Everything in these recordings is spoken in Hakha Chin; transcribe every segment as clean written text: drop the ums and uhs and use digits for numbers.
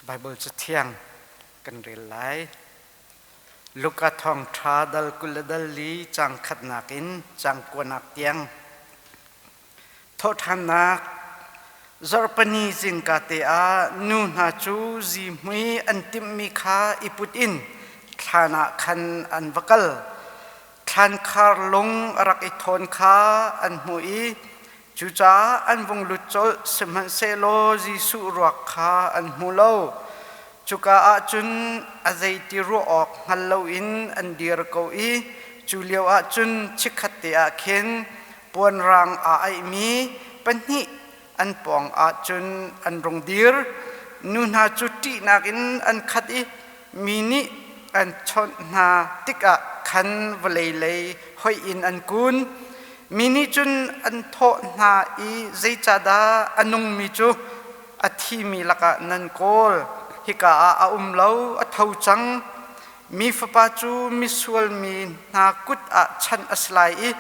Bible Cathiang kan rel lai. Luka thawngṭha dal 20 le dal li caang khatnak in caang kuanak tiang. Thawhṭhannak Zarhpini zingka te ah nu hna cu zihmui an timhmi kha i put in thlan ah khan an va kal. Thlankhar lung a rak i thawn kha an hmuh i Cucaah an vung lut colh, sihmanhsehlaw Jesuh ruak kha an hmu lo. Cuka ah cun a zeiti ruah awk hngal loin an dir ko i cu lioah cun chikkhatte ah khin puanrang aa aihmi pahnih an pawng ah cun an rung dir. Nu hna cu ṭihnak in an khat i mi nih an chawnh hna tikah khan vawlei lei hoih in an kun. Mi nih cun an thawh hna i zeicahdah a nungmi cu a thimi lakah nan kawl? Hika ah a um lo, a tho cang. Mi Fapa cu misual mi hna kut ah chanh a si lai i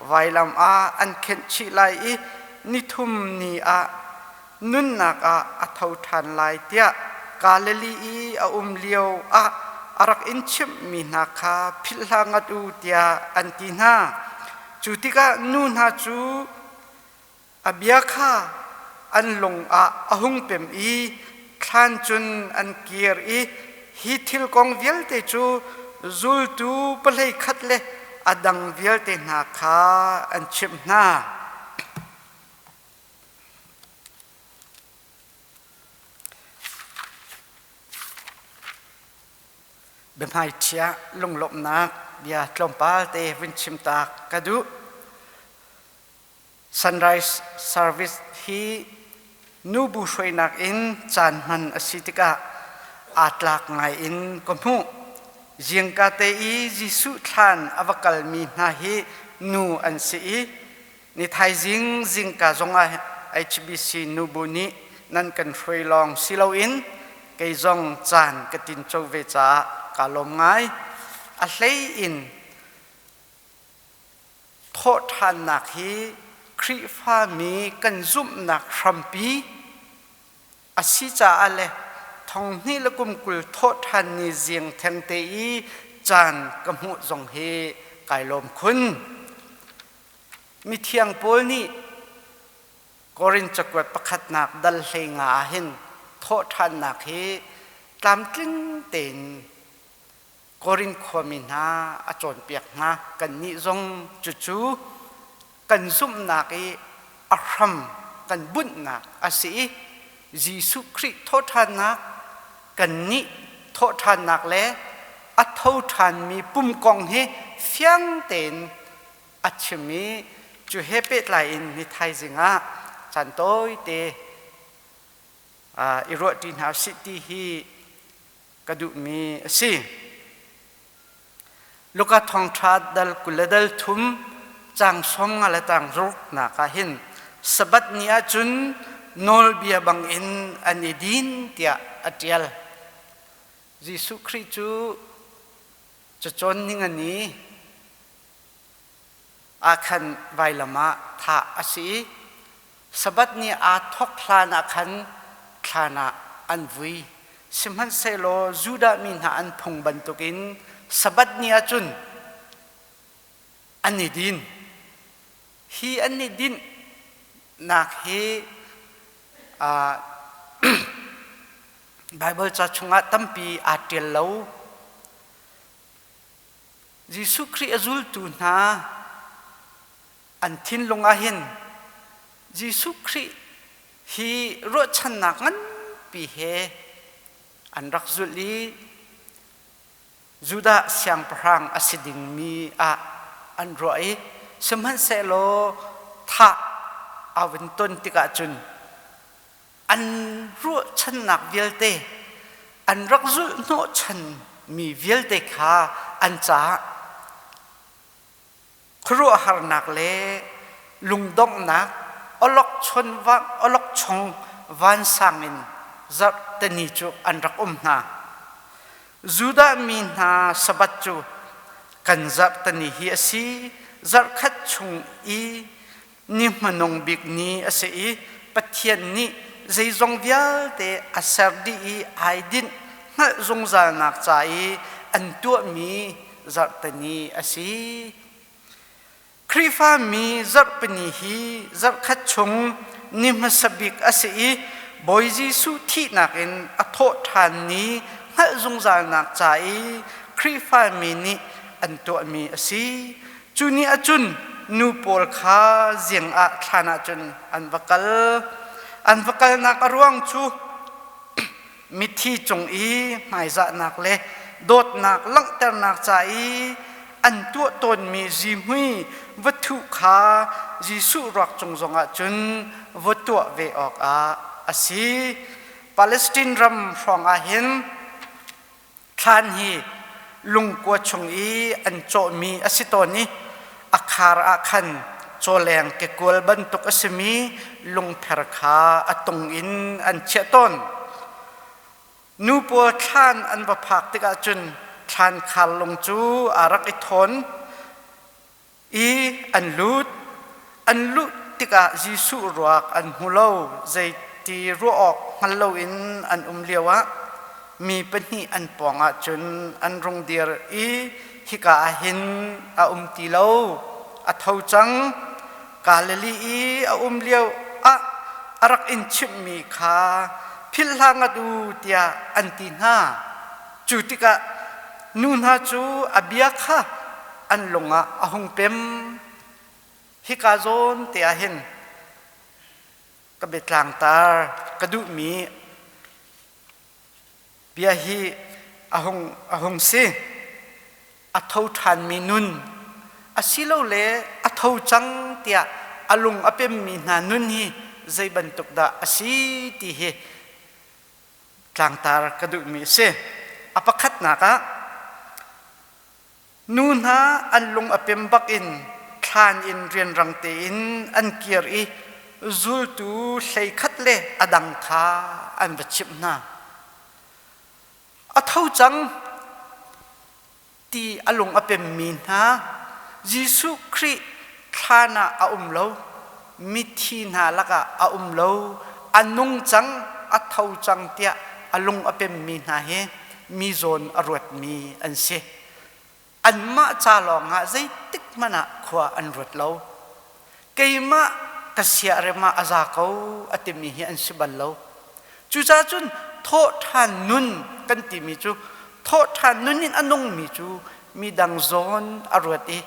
vailam ah an khenh chih lai i nithum ni ah nunnak ah a tho ṭhan lai tiah Galilee i a um lio ah a rak in chimhmi hna kha philh hlah ngat u tiah an ti hna. Cu tikah nu hna cu a bia kha an lung ah a hung pem i thlan cun an kir i hi thil kong vialte cu zultu pahlei khat le a dang vialte hna kha an chimh hna. Biahmaiṭhia lunglawmhnak bia tlawmpal te vun chim ta ka duh. Sunrise service hi nubu hruainak in caan hman a si tikah aa tlak ngai in ka hmuh. Zingka te i Jesuh thlan a va kalmi hna hi nu an si i Ni thaizing zingka zongah HBC nubu nih nan kan hruai lawng si loin kei zong caan ka tinco ve caah kaa lawm ngai. A hlei in thawhṭhannak hi Khrihfami kan zumhnak hrampi a si caah le thonghnih le kum 20 thawhṭhan ni zing thengte i caan ka hmuh zong hi kai lawm khun. Mithiang Paul nih Korin cakuat pakhatnak dal 15 ah hin thawhṭhannak hi tlamtling tein Korin khuami hna a cawnpiak hna. Kannih zong cucu kan zumhnak i a hram kan bunhnak a si i Jesuh Khrih thawhṭhannak kannih thawhṭhannak le a tho ṭhanmi pum kong hi fiang tein a chim i cu he pehtlai in ni thaizing ah caan tawite i ruahṭi hna usih ti hi ka duhmi a si. Luka thawngṭha dal 20 le dal thum caang 50 le caang ruk nak ah hin Sabbath ni ah cun nawlbia bangin an i din tiah a ṭial. Jesuh Khrih cu cacawn ning a ni ah khan vailam ah thah a si i Sabbath ni aa thawk hlan ah khan thlan ah an vui. Sihmanhsehlaw Judah mi hna an phung bantukin Sabbath ni ah cun an i din. Hi an i dinhnak hi Baibal ca chungah tampi aa ṭial lo. Jesuh Khrih a zultu hna an thinlung ah hin Jesuh Khrih hi ruahchannak nganpi he an rak zulh i Judah siangpahrang a si dingmi ah an ruah i sihmanhsehlaw thah aa vun ton tikah cun an ruahchannak vialte an rak zulh hnawhchan mi vialte kha an caah khuaruahharnak le lungdonghnak awlokchong vansang in zarhteni cu an rak um hna. Judah mi hna Sabbath cu kan zarhteni hi a si. Zarhkhat chung i ni hmanung bik ni a si i Pathian nih zeizong vialte a ser dih i ai dinh hngalh zungzalnak ca i an tuahmi zarhteni a si. Khrihfami zarhpini hi zarhkhat chung ni hmasa bik a si i Bawi Jesuh thihnak in a thawh ṭhan ni hngalh zungzalnak ca i Khrihfami nih an tuahmi a si. Cu ni ahcun nu pawl kha zing ah thlan ahcun an va kal. An va kalnak a ruang cu mithi cung i hmaizahnak le dawtnak langhternak ca i an tuah tawnmi zihmui va thuh kha Jesuh ruak cung zongah cun va tuah ve awkah a si. Palestine ram hrawng ah hin thlan hi lungkua chung i an cawhmi a si tawn i a khar ah khan cawleng kekual bantuk a simi lungpher kha a tung in an chiah tawn. Nu pawl thlan an va phak tikah cun thlan khar lung cu aa rak i thawn i an lut. An luh tikah Jesuh ruak an hmu lo. Zeiti ruah awk hngal loin an um lioah mi pahnih an pawngah cun an rung dir i hika ah hin a um ti lo, a tho cang. Galilee i a um lio ah a rak in chimhmi kha philh hlah ngat u tiah an ti hna. Cu tikah nu hna cu a bia kha an lung ah a hung pem. Hika zawn te ah hin ka biatlangtar ka duhmi bia hi a hung, a hung si. A tho ṭhanmi nun asilole a tho cang tiah a lung a pemmi hna nun hi zei bantuk dah a si ti hi tlangtar ka duhmi a si. A pakhatnak ah Nu hna an lung a pem bak in thlan in rianrang tein an kir i zultu 11 le a dang kha an va chimh hna. A tho cang ti a lung a pemmi hna Jesuh Khrih thlan ah a um lo, mithi hna lakah a um lo, a nung cang, a tho cang tiah a lung a pemmi hna hi mi zawn a ruatmi an si. Anmah ca lawngah zeitik hmanh ah khua an ruat lo. Keimah ka siarem ah a za ko a timi hi an si bal lo. Cucaah cun thawhṭhan nun kan timi cu thawhṭhan nun in a nungmi cu midang zawn a ruat i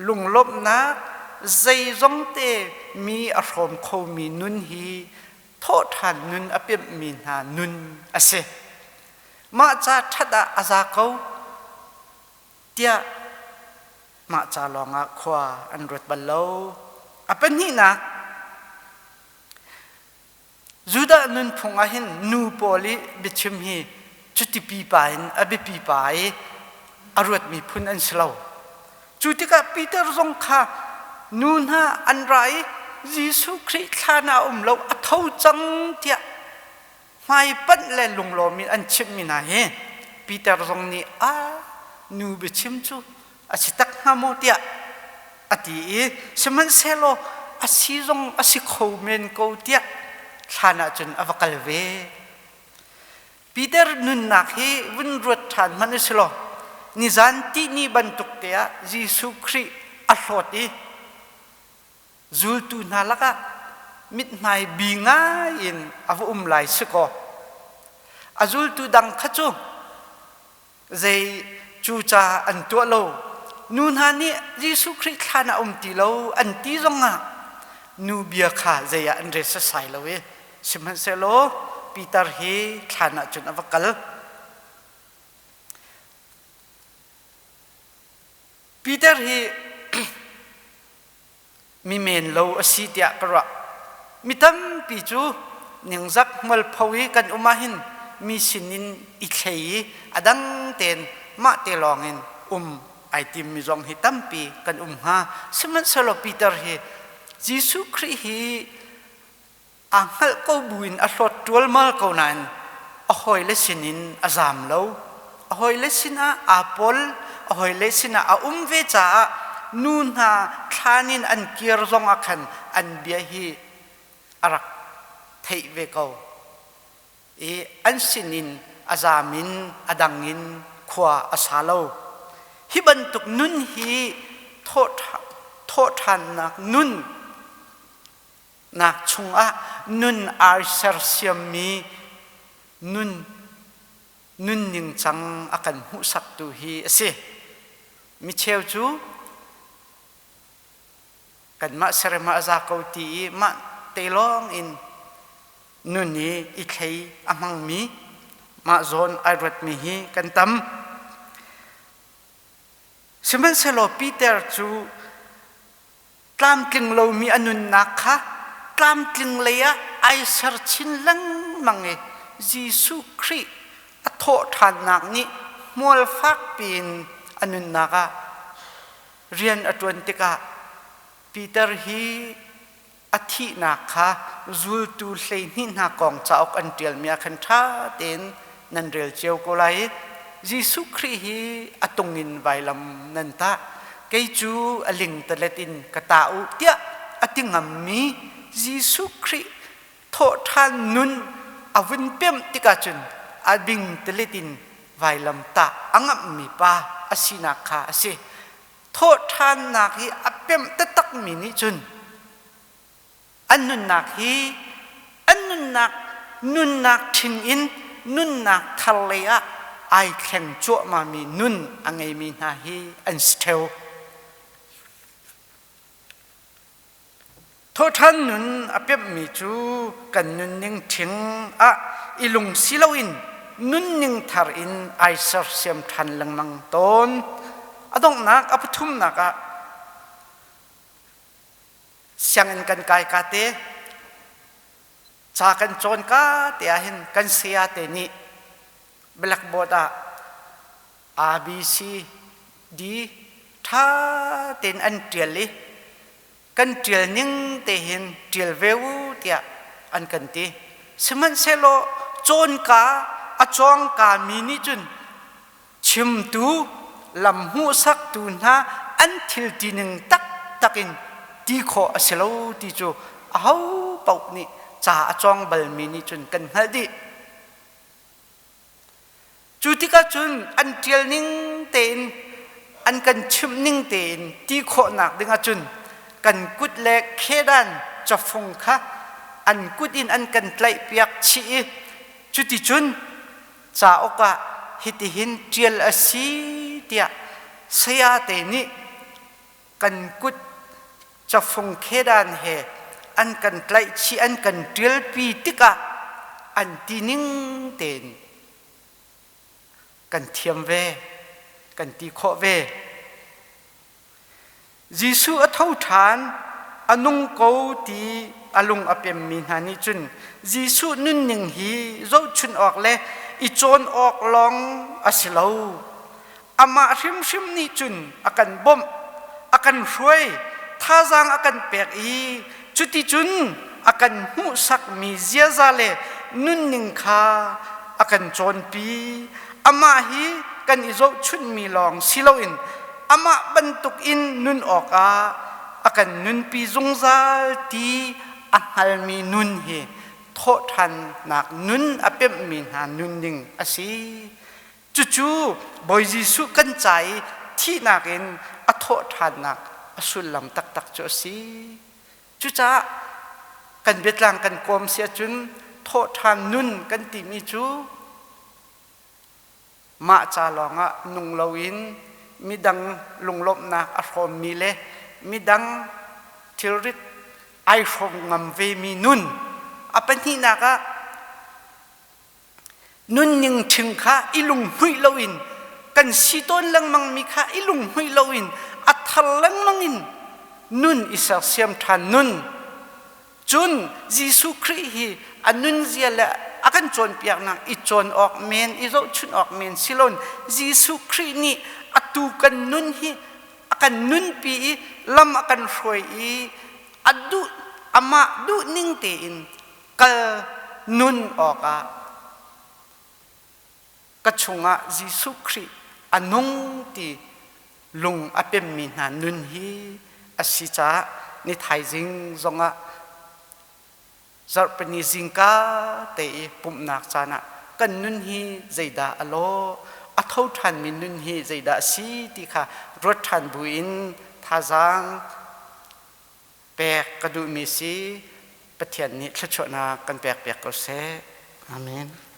lunglawmhnak zeizongte mi a hrawm khomi nun hi thawhṭhan nun a pemhmi hna nun a si. Mah ca ṭhat ah a za ko tiah mah ca lawngah khua an ruat bal lo. A pahnihnak, Judah nunphung ah hin nu pawl i biachim hi cuti pipa in a biapi pa i a ruatmi phun an si lo. Cu tikah Peter zong kha nu hna an ra i Jesuh Khrih thlan ah a um lo, a tho cang tiah hmaipanh le lunglawm in an chimhmi hna hi Peter zong nih a nu biachim cu a si tak hnga maw tiah a ti i sihmanhsehlaw a si zong a si kho men ko tiah thlan ah cun a va kal ve. Peter nunnak hi vun ruat ṭhan hmanh u silaw nizan tihni bantuk te ah Jesuh Khrih a hlawt i Zultu hna lakah mithmai bi ngai in a va um lai si kaw a zultu dang kha cu zei cu ca an tuah lo. Nu hna nih Jesuh Khrih thlan ah um ti lo an ti zongah nu bia kha zei ah an rel sasai lo i sihmanhsehlaw Peter hi thlan ah cun a va kal. Peter hi mi men lo a si tiah ka ruah. Mi tampi cu ningzak hmualpho i kan um ahhin mi sinin i thlei i a dang tein mah te lawngin um ai timmi zong hi tampi kan um hnga. Sihmanhsehlaw Peter hi Jesuh Khrih hi Aa hngalh ko buin a hlawt ṭualmal ko nain a hawile sinin a zaam lo. A hawile sinah aa pol, a hawile sinah a um ve caah nu hna thlan in an kir zongah khan an bia hi a rak theih ve ko i an sinin a zaam in a dang in khua a sa lo. Hi bantuk nun hi thawhṭhannak nun nak chungah nun ai sersiammi nun nunning cang a kan hmuhsaktu hi a si. Micheu cu kanmah serem ah a za ko ti i mah te lawng in nun i i thlei a hmangmi mah zawn ai ruatmi hi kan tam. Sihmanhsehlaw Peter cu tlamtling lomi a nunnak kha tlamtling lei ah ai ser chin lengmang i Jesuh Khrih a thawhṭhannak nih hmual fakpi in a nunnak ah rian a ṭuan tikah Peter hi a thihnak kha zultu 12 hna kong cauk an ṭialmi ah khan ṭha tein nan rel cio ko lai i Jesuh Khrih hi a tung in vailam nan tah kei cu a lingtalet in ka tah u tiah a ti ngammi Jesuh Khrih thawhṭhan nun a vun pemh tikah cun a bingtalet in vailam tah a ngamhmi pa a sinak kha a si. Thawhṭhannak hi a pemh taktakmi nih cun an nunnak hi an nunnak nunnak ṭhing in nunnak thar lei ah ai thleng cuahmahmi nun a ngeimi hna hi an si ṭheo. Thawhṭhan nun a pemhmi cu kan nunning ṭhing ah i lung si loin nunning thar in ai sersiam ṭhan lengmang tawn. A donghnak a pathumnak ah sianginn kan kai ka te ca kan cawn ka te ah hin kan saya te nih blackboard ah A B C D ṭha tein an ṭial i kan ṭial ning te hin ṭial ve u tiah an kan ti. Sihmanhsehlaw cawnka a cawngka mi nih cun chimtu lam hmuhsaktu hna an thil tining taktak in ti khawh a si lo ti cu aho paoh nih ca a cawng balmi nih cun kan hngalh dih. Cu tikah cun an ṭial ning tein an kan chimh ning tein ti khawhnak ding ahcun kan kut le khedan cafung kha an kut in an kan tlaihpiak chih i cuticun cauk ah hitihin ṭial a si tiah sayate nih kan kut cafung khedan he an kan tlaihchih an kan ṭialpi tikah an ti ning tein kan thiam ve kan ti khawh ve. Jesuh a tho ṭhan, a nung ko ti a lung a pemmi hna nih cun Jesuh nunning hi zohchunh awk le i cawn awk lawng a si lo. Amah hrimhrim nih cun a kan bawmh, a kan hruai, thazaang a kan pek i cuticun a kan hmuhsakmi ziaza le nunning kha a kan cawnpi. Amah hi kan i zohchunhmi lawng si loin amah bantuk in nun awkah a kan nunpi zungzal ti a hngalmi nun hi thawhṭhannak nun a pemhmi hna nunning a si. Cucu Bawi Jesuh kan ca i thihnak in a thawhṭhannak a sullam taktak cu a si. Cucaah kan biatlang kan kawm si ahcun thawhṭhan nun kan timi cu mah ca lawngah nung loin midang lunglawmhnak a hrawmmi le midang thilrit ai hrawm ngam vemi nun a pahnihnak ah nunning ṭhing kha i lunghmuih loin kan si tawn lengmangmi kha i lunghmuih loin a thar lengmang in nun i sersiam ṭhan nun Cun Jesuh Khrih hi a nunzia le a kan cawnpiaknak i cawn awk men, i zohchunh awk men si loin Jesuh Khrih nih atu kan nun hi a kan nunpi i lam a kan hruai i a duh amah duh ning tein kal nun awkah ka chungah Jesuh Khrih a nung ti lung a pemmi hna nun hi a si caah ni thaizing zongah Zarhpini zingka te i pumhnak caan ah kan nun hi zeidah a lawh, a tho ṭhanmi nun hi zeidah a si ti kha ruat ṭhan buin thazaang pek ka duhmi si. Pathian nih thluachuahnak kan pek piak ko seh. Amen.